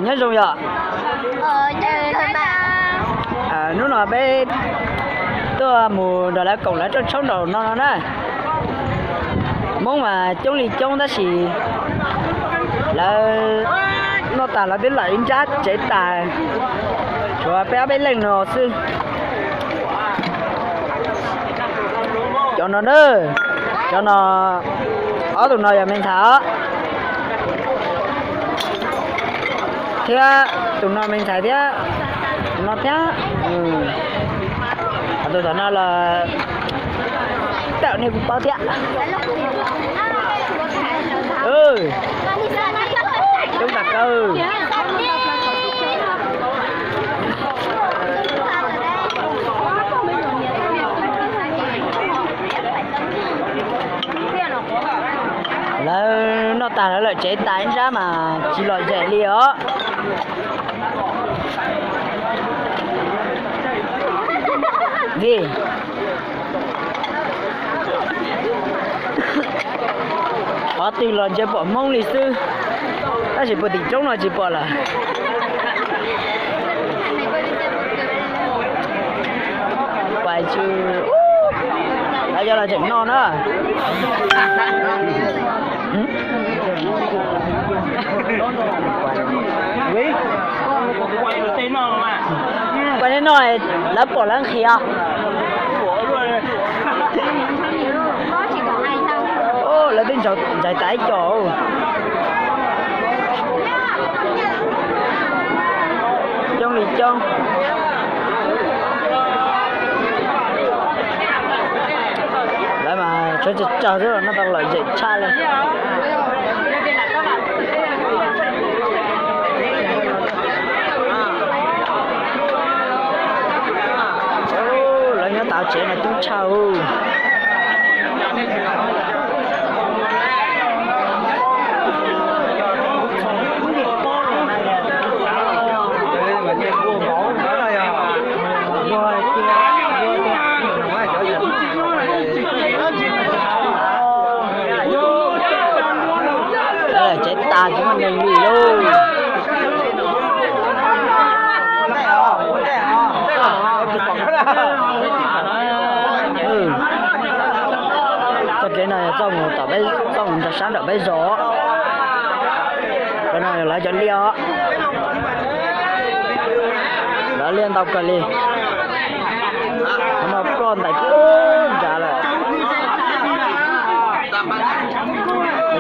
Nyob zoo yom. Hnub no peb tuaj mus nrog lawv koom lawv rooj tshoob nraum no no na. Hmoob mas coob li coob tab sis lawv noj tas lawv twb lawm ib nrab tsev tas, tshuav peb ob peb leej no xwb. Cov no na, cov no, ob tug no yog me ntxhais os, thiab tus no me ntxhais thiab, tus no thiab. Tus tom no los tawm nej kuj paub thiab. Coob tas kawg. Lawv noj tas lawv lawm tsev tas ib nrab mas tsis lom zem li os. Vim qhov twg los ntsia pom Hmoob li xwb, tab sis puag tim roob no tsis pom lawm. Pais tsis, lawv cov los tseem noj na. Pais nej noj, lawv pom lawv nqhis os. Lawv twb ntsais tas ib co. Coob li coob. Lawv mas tshuav tsawg tsawg xwb, noj tau lom zem tshaj li. Lawv nyob tau tsev no coob tshaj. Tsev tas tsis muaj neeg li lauj. Txoj kev no yog txoj mus tom peb, txoj mus nrog sab nram peb zos. Qhov no yog lawv cov liaj os. Lawv liaj ntau kawg li. Qhov no ploj ntais